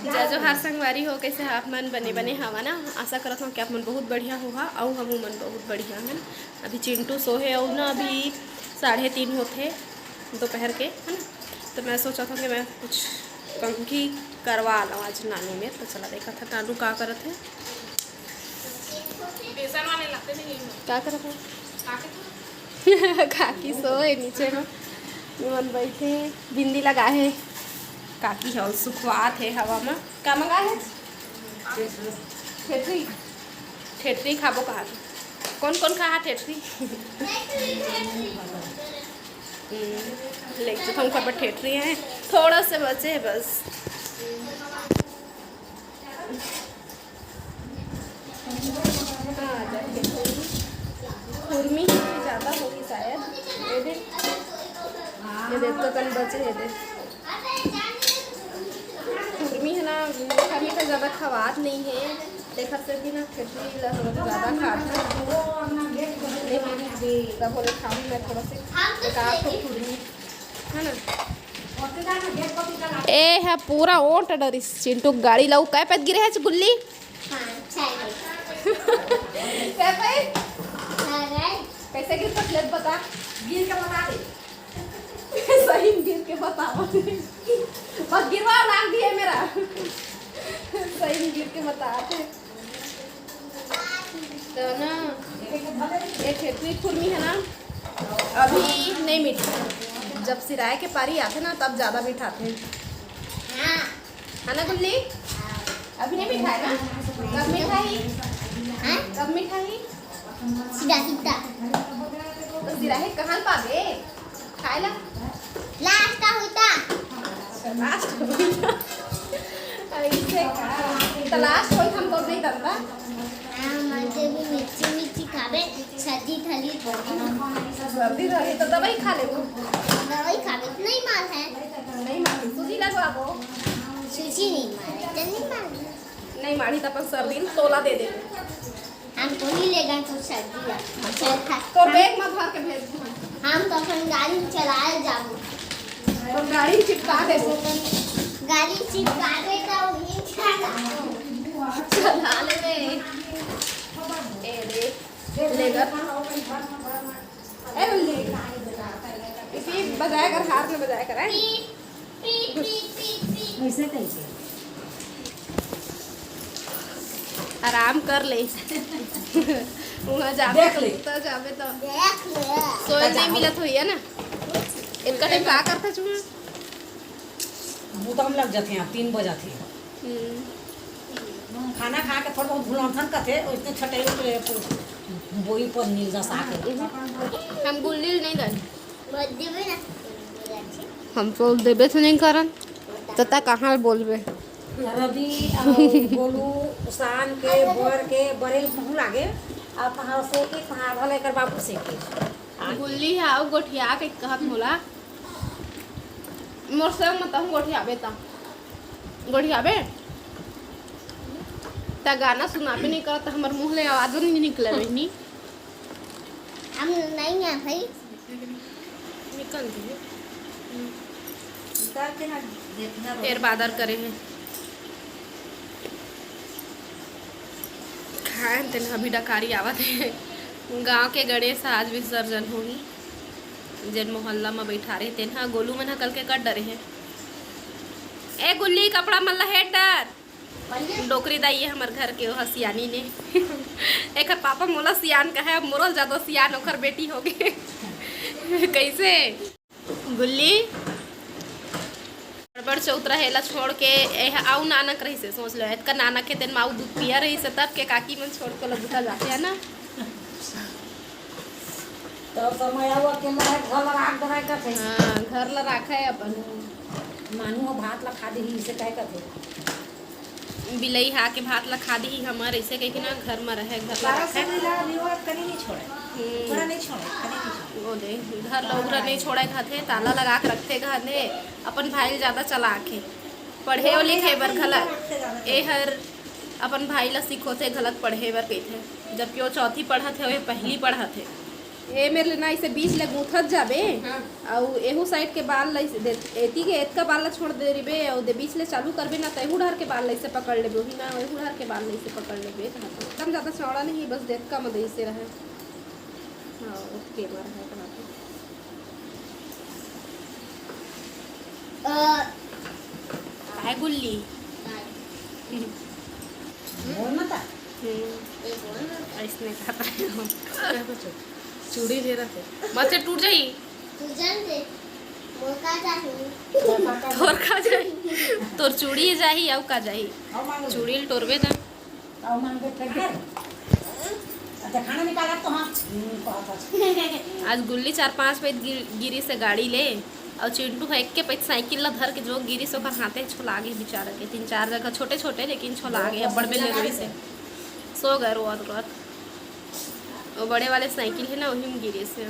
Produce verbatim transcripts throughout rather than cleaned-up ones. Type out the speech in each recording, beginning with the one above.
जय जोहार संगवारी हो, कैसे आप मन? बने बने हवा ना? आशा करत हूँ कि आप मन बहुत बढ़िया होहा, अउ हमू मन बहुत बढ़िया हन। अभी चिंटू सो हे, अउ ना अभी साढ़े तीन होथे दोपहर के, है ना? तो मैं सोचत हूँ कि मैं कुछ कंघी करवा लूँ आज नानू में। तो चला देखा था नानू का करत है। बेसन वाले लाते नहीं हैं। का करत है? काकी सोए नीचे में, मन बैठे, बिंदी लगा है। काकी हव सुखवात है हवा में। का मंगा है? ठेठरी। ठेठरी खाबो कहा? कौन कौन खा ठेठरी? हम्म, ले तो हम खबर ठेठरी है, थोड़ा से बचे है बस। हाँ, जाके खुरमी ही ज़्यादा होगी शायद। ये दे, ये दे, तो कन बचे है दे। खुरमी है ना, मीठा मीठा ज़्यादा खवात नहीं है, तेखर से भी ना खिचड़ी ला हम लोग ज़्यादा खात है। लेकिन तब बोले खाऊँ मैं थोड़ा से एक आध ठो खुरमी, है ना। ए है पूरा ओंट डरिस चिंटू गाड़ी लाऊ। कै पैद गिरे है गुल्ली? हाँ, छह गए। कै पैद? छह गए। कैसे गिर पड़ले बता? गिर के बता दे। सही में गिर के बताओ। बस गिरवा नाम भी है मेरा। सही में गिर के बताते। तो ना, ये खेतनी खुरमी है ना, अभी नहीं मीठा। जब सिराए के पारी आथे ना, तब ज़्यादा मीठाथे। हाँ। है ना गुल्ली? अभी नहीं मीठा है ना? कब मीठा ही? हाँ? कब मीठा ही? सीधा सीधा। तो सिराहे कहाँ पावे? खाए ला? लास्ट का होता। अच्छा, लास्ट का होता। ऐसे का? तो लास्ट कोई हमको नहीं करता। हाँ, मजे भी मिर्ची मिर्ची खावे, सर्दी थली। सर्दी रही तो दवाई खा ले। दवाई खावे तो नहीं मार है। नहीं मार, सूजी लगवा दो। सूजी नहीं मारे, तो नहीं मार। नहीं मारी तो अपन सर्दी में तोला दे दे। हमको नहीं लेगा तो सर्दी है। अच्छा, तोर बैग में भर के भेज दूँ। हम तो अपन गाड़ी में चलाए जाबो। तो गाड़ी चिपका दे। गाड़ी चिपका दे तो ये चला। चला ले बे। ए दे। लेगा। ए, ले। इसी बजाया कर, हार में बजाया कर, हैं? पी, पी, पी, पी, पी। ऐसे कैसे? आराम कर ले। वहाँ जाबे देख तो ले। तो जाबे तो देख ले। सोए नहीं मिलत होई है ना? इतना टाइम का करता चुना? बूता में लग जाते हैं, तीन बजाते हैं। हम्म। खाना खा के थोड़ा बहुत भुलंथन कथे, उसने छटई के बोई पर नील जसा के। हम गुल्ली नहीं गए। हम तो देबे से नहीं करन, तो ता कहाँ बोलबे? रवि और गोलू, शान के, बर के, बड़े मुँह लागे, अब कहाँ से के, कहाँ भले कर बाबू से के। गुल्ली है, वो गोठिया के कहत मोला। मोर संग म तहूँ गोठियाबे त। गोठियाबे? त गाना सुनाबे नहीं करत, त हमर मुँह ले आवाजो नहीं निकले बहिनी। हम नहीं है भाई। निकल गए। उतार के ना देखना फेर बादर करे हे। खाए तेन अभी डकारी आवत हे। गांव के गणेश आज विसर्जन होही। जेन मोहल्ला म बैठा रहे, तेन ह गोलू मन ह कल के कट डरे हे। ए गुल्ली, कपड़ा मन ला हेट डर। डोकरी दाई ये हमर घर के, ओह सियानी ने। एकर पापा मोला सियान कहे, अब मोरो ज्यादा सियान ओकर बेटी हो गे। कैसे? गुल्ली, बड़ चौतरा हे, एला छोड़ के एह अउ नानक रहिसे, सोच लो, एतका नानक हे, तेन माऊ दूध पिया रहिसे, तब के काकी मन छोड़ के ओला बुता जाथे, है ना? तो समय आवा के मैं घर ला राख डराय करथे। हाँ, घर ला राखा है अपन। मानू ह भात ला खा देही, इसे कहे करथे। बिलई हा के भात ला खा दिही हमर, ऐसे कह के ना घर में रहे, घर ला तारा रखे। सब ला भी वो कनी नहीं छोड़े। हम्म। पूरा नहीं छोड़े, कनी नहीं छोड़े। वो दे, घर ला उघरा नहीं छोड़े कहथे, ताला लगा के रखथे कहथे, अपन भाई ला ज्यादा चला के। पढ़े वो लिखे बर घला। ए हर अपन भाई ला सिखोथे घलक पढ़े बर कहिथे। जबकि वो चौथी पढ़त हे, वो पहली पढ़त हे। ए मेर ले ना, इसे बीच ले गूंथत जाबे। हाँ। अउ एहू साइड के बाल ला इसे दे, एती के एतका बाल ला छोड़ दे रिबे, अउ दे बीच ले चालू करबे ना, त एहू डहर के बाल ला इसे पकड़ लेबे, ओही ना, एहू डहर के बाल ला इसे पकड़ लेबे। एकदम ज्यादा चौड़ा नहीं, बस देतका म दे इसे रहे। हाँ, ओतके म रहे कहा तो। अ, काय गुल्ली? काय? बोल ना ता। हम्म। ए, बोल ना। ऐसने खाता है वो। क्या कुछ? चूड़ी ले रहा थे। मत से टूट जाई। तू जान दे। मोर का जाही? तोर का जाही? तोर चूड़ी जाही, अउ का जाही? अउ मांगो। चूड़ी ल टोरबे ता। अउ मांगो फेंक दे। अच्छा, खाना निकाला तो हाँ। हम्म, कहत हस। आज गुल्ली चार पांच पैत गिर-, गिरी से गाड़ी ले, अउ चिंटू ह एक्के पैत साइकिल ला धर के जो गिरी से ओकर हाथे छोला गे बेचारा के। तीन चार जगह छोटे छोटे, लेकिन छोला गे, अब्बड़ बेर ले रोइस हे। सो गए रोत रोत। वो बड़े वाले साइकिल हे ना, वही में गिरे से।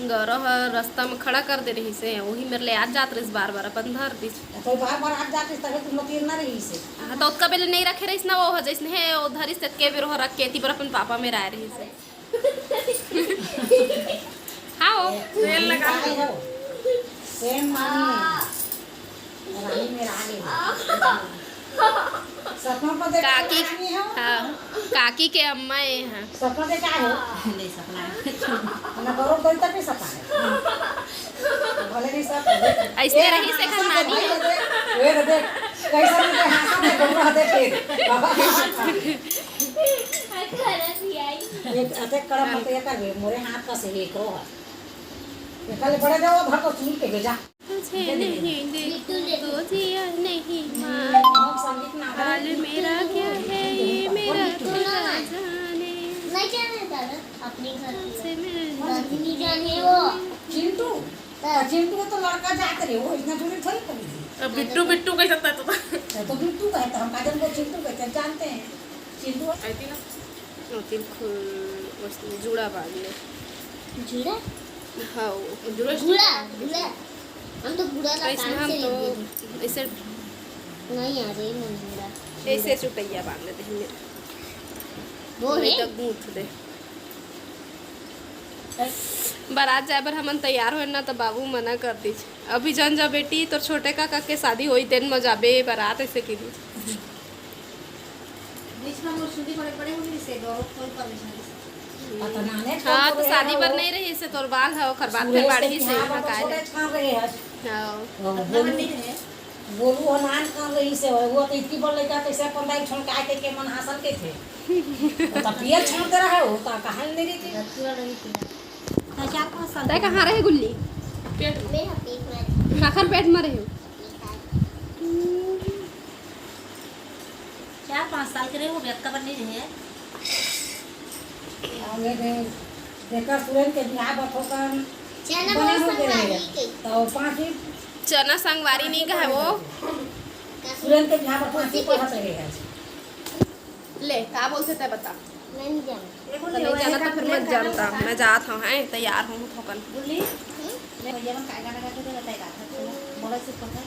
गौरव ह रस्ता में खड़ा कर दे रहिस हे, वही मेर ले आत जात रहिस, बार बार अपन धर दिस। तो बार बार आत जात रहिस, तबे तुम लोग तीर ना रहिस हे। हाँ, तो ओतका बेले नहीं रखे रहिस ना, वो ह जैसने हे, वो धरिस, तेतके बेर वो रख के एती बर अपन पापा मेर आए रहिस हे। हाँ, वो। ए, तेल लगा दे। सेम मामी। रानी मेरा आगे है। सपना पर देखा काकी, रानी हो। हाँ, काकी के अम्मा ये हैं। सपना देखा हो। नहीं, सपना है। ना करो, कोई तक नहीं सपना है। भले नहीं सब ऐसने ए, रहिस हे हाँ, खानदानी। सब भाई दे, वे दे, कैसा नहीं दे, हाँ, सब दे, बबुआ दे फिर। एक अटैक कड़ा मत ये कर, मोरे हाथ का से एक रो है। ये कल बड़े दे, वो घर को चुन के भेजा। तुझे नहीं देखूं तो जिया नहीं मान। हाल मेरा क्या है ये मेरा खुदा जाने। नहीं जाने दादा, अपने घर तुझसे मिलने दादी नहीं जाने वो। चिंटू, तो चिंटू को तो लड़का जात रहे, वो इतना दूर थोड़ी कभी। अब बिट्टू, बिट्टू कैसा था तो? तो बिट्टू का है, तो हम काजल को चिंटू कहते हैं, जानते हैं। चिंटू। आई थी ना। ओ, तिल खु-, ओस-, जुड़ा बांध ले। जुड़ा? हाँ, वो जुड़ा गुड़ा, गुड़ा। हम तो गुड़ा ला कैसे कान हम से तो लिख देते। ऐसे नहीं यार, ये मन गुड़ा। ऐसे चुटैया बांध लेते हैं। वो नहीं है? तो गूंथ दे। बारात जाए बर हमन तैयार होए ना, तो बाबू मना कर दीस। अभी जन जा बेटी, तोर छोटे काका के शादी होई, तेन म जाबे बारात, ऐसे कहि दीस। बीच में मोर चूड़ी बड़े बड़े हो गई से, दो कोई परमिशन नहीं। पता ना, ने हाँ, तो शादी बर नहीं रहिस हे, तोर बाल ह, ओखर बाल फिर बाढ़ही से, यहाँ का है। हाँ। गोलू हनान कर रही से, वो तो इतनी बड़ लड़का, तो इसे अपन दाई छोड़ के आके के मन हासिल के थे। तो तब पियर छोड़ दे रहा है, वो तो कहाँ नहीं रही थी। तै कहाँ रहे गुल्ली? पेट में। काखर पेट में रहे? चार पाँच साल के रहे हो, बेटा बन नहीं रहे। और ये दे-, देखा सुरन के बिहार बठोकन चना बने हो गए संगवारी रहे। के। तो पाँच ही चना संगवारी नहीं कहे वो। सुरन के बिहार बठोकन पढ़त रहे हैं। ले, का बोलथे तै बता। मैं नहीं जानता। तो नहीं जाना तो फिर मत जानता। मैं जात हूँ, हैं, तैयार हूँ थोकन। बोली? मैं भैया मन का गाना गाते थे, बताए गाते थे। बोला से पता।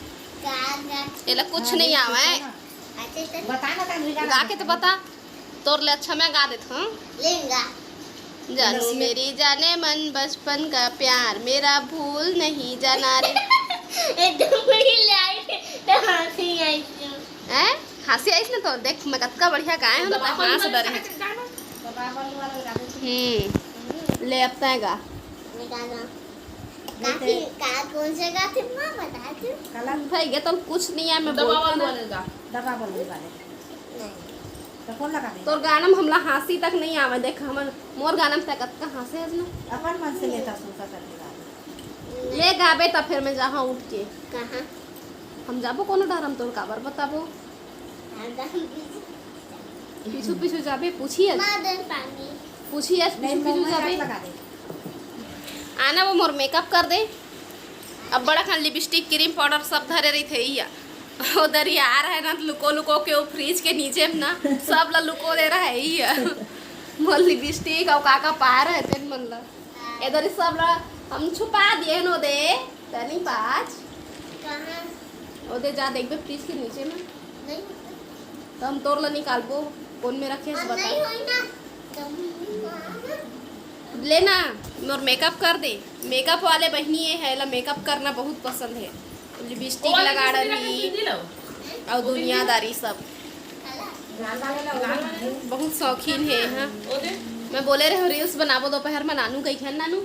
का गा- एला कुछ नहीं आवे। अच्छा, अच्छा। बता ना, का नहीं गाना। गा के तो बता। तोर ले अच्छा मैं गा देत हूँ। लेंगा। जानू मेरी जाने मन बचपन का प्यार मेरा भूल नहीं जाना रे। एकदम बड़ी ले आई थे, तो हंसी आई थी। हैं? हंसी आइस ना तो देख, मैं कतका बढ़िया गाए हूँ ना, तो हंस डरे। हम्म। ले अब तय गा। मैं गाना। काकी, का, कौन से गाते माँ बता तू? भाई, ये तो कुछ नहीं है, मैं दबा बोलता ना। दबा बोल वाले। नहीं। तो कौन लगा दे? तोर गाना में हमला हंसी तक नहीं आवे। देख, हमन, मोर गाना में तै कतका हंसे हस ना। अपन मन से लेता सुनता करके गा। ले गाबे त फिर मैं जहाँ उठ के। कहाँ? हम जाबो कोनो डहर, हम तोर काबर बताबो। पीछू पीछू जाबे, पूछी आज। मादर पानी। पूछी आज, पीछू पीछू जाबे। लगा दे। आना वो मोर मेकअप कर दे। अब बड़ा खान लिपस्टिक, क्रीम पाउडर सब धरे रही थे इया। उधर ही आ रहा है ना, तो लुको लुको के वो फ्रिज के नीचे में ना, सब ला लुको दे रहा है इया। मोर लिपस्टिक और काका पाए रहे तेन मन ला। इधर ही सब ला हम छुपा दिए नो दे। तनी पाँच। कहाँ? ओ दे जा, देखबे फ्रिज के नीचे में। नहीं। तो हम तोर ला निकालबो, कौन में रखे हस, बता। नहीं होई ना। ले ना, मोर मेकअप कर दे। मेकअप वाले बहिनी ये है, ला मेकअप करना बहुत पसंद है। लिपस्टिक लगा डरही अउ दुनियादारी सब। बहुत शौकीन है यहाँ। मैं बोले रहे रील्स बनाबो दोपहर में नानू कही है नानू,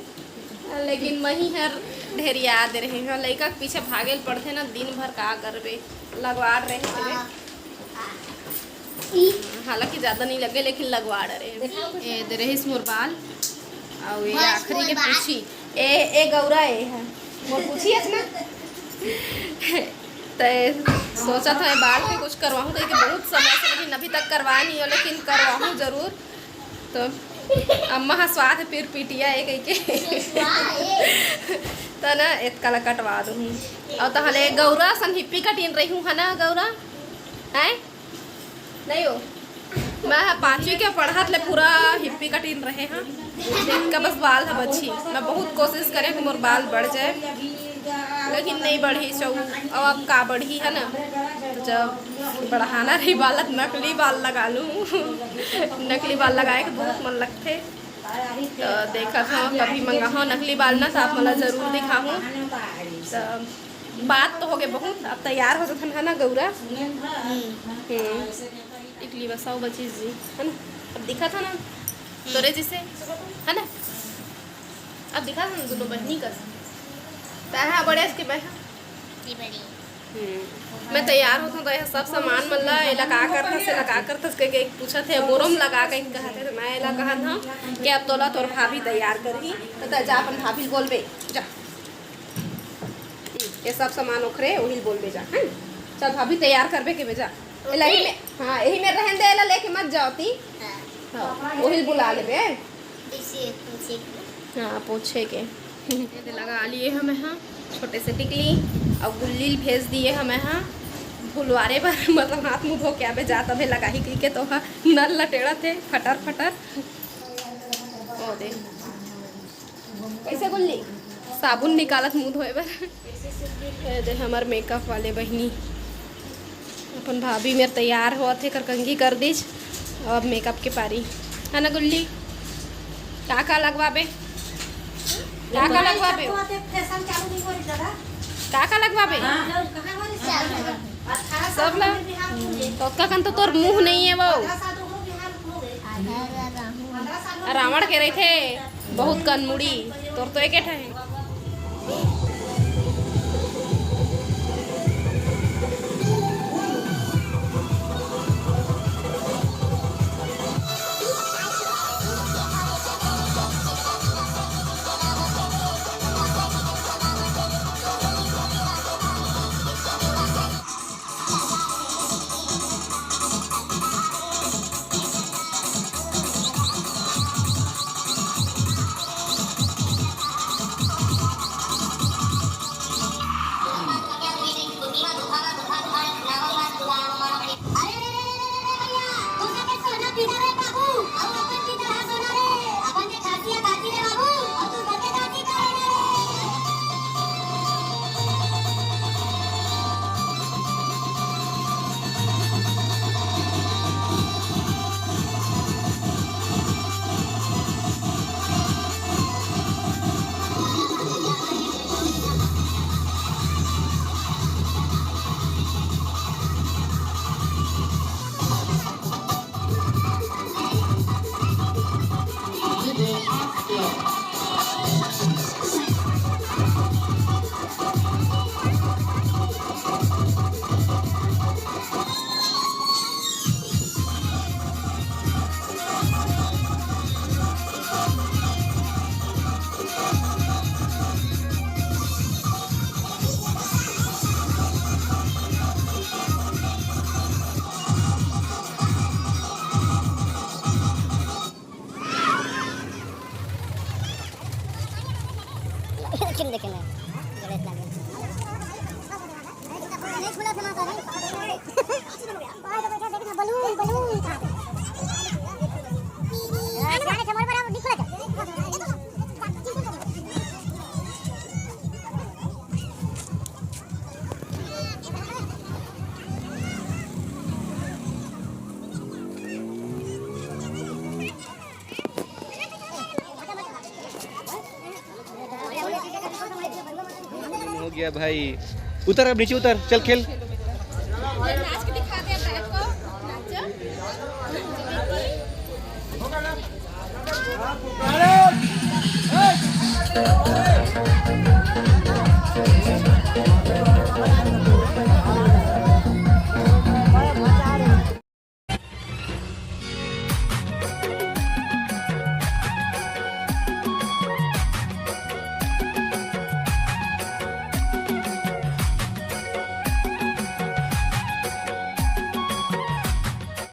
लेकिन मही हर ढेरिया दे रहे हैं। लइका के पीछे भागे ल पड़थे ना, दिन भर का करबे, लगवा रहे हैं। हालांकि ज्यादा नहीं लगे, लेकिन लगवा रहे हैं। ए दे रहीस मोर बाल, अउ ये आखिरी के पूछी। ए ए गौरा ए है मोर पूछी है ना। ते सोचत हंव बाल के कुछ करवाहूँ कहिके, बहुत समय से, लेकिन अभी तक करवा नहीं हो, लेकिन करवाहूँ जरूर। तो अम्मा हा स्वाद फिर पिटिया ए कहिके। त ना एतका ला कटवा दूँ। अउ तहले गौरा सन हिप्पी कटिन रही हूँ, है ना गौरा? हैं? नहीं हो। मैं ह पाँचवीं के पढ़त ले पूरा हिप्पी कटिन रहे हाँ। इतका बस बाल ह बची। मैं बहुत कोशिश करे कि मोर बाल बढ़ जाए, लेकिन नहीं बढ़ी सौ। अब, अब का बढ़ी है ना, तो जब बढ़ाना रही बाल, त नकली बाल लगा लूँ। नकली बाल लगाए के बहुत मन लगथे। तो देखत हव, कभी मंगाहव नकली बाल ना, तो आप मन ला जरूर दिखाहूँ। तो बात तो हो गए बहुत, अब तैयार हो जाथन है ना गौरा। हम्म। टिकली बसाओ बची जी, है ना? अब दिखत है ना तोरे जैसे, है ना? अब दिखत है ना दोनों बहनी का। तैं हा बड़े के मैं हा। हम्म। मैं तैयार होत हूँ तो यह सब सामान मन ला, एला का करथस, एला का करथस कहिके पूछत हे, मोरो म लगा कहिके कहत हे, तो मैं एला कहत हूँ कि अब तोला तोर भाभी तैयार करही, तो तैं जा अपन भाभी ल बोलबे, जा। ये सब सामान ओखरे, ओही ल बोलबे जा, हैं? चल भाभी तैयार करबे के बे जा। एला एही में, हाँ, एही में रहन दे, एला लेके मत जाओ ती। हाँ। हाँ, ओही ल बुला लेबे। इसे पूछे के। हाँ, पूछे के। ये दे लगा लिए हमें हाँ, छोटे से टिकली अउ गुल्ली ल भेज दिए हमें हाँ, भुलवारे बर, मतलब हाथ मुंह धो के आबे जा, तभे लगाही कहिके तो हाँ, नल लटेड़ा थे फटर फटर। ओ दे। कैसे गुल्ली? साबुन निकालत मुंह धोए बर। ये दे हमर मेकअप वाले बहिनी, अपन भाभी मेर तैयार होत हे, कर कंघी कर दीस, अब मेकअप के पारी है ना गुल्ली? का का लगवाबे? का का लगवाबे? फैशन चालू नहीं हो रही दादा। का का लगवाबे? हाँ। सब ला। तो ओतका कन तो तोर मुंह नहीं है वो। रावण के रहिथे बहुत कन मुड़ी, तोर तो एके ठा हे। क्या भाई, उतर, अब नीचे उतर, चल खेल। नाच के दिखा दे बैठ को। नाचो।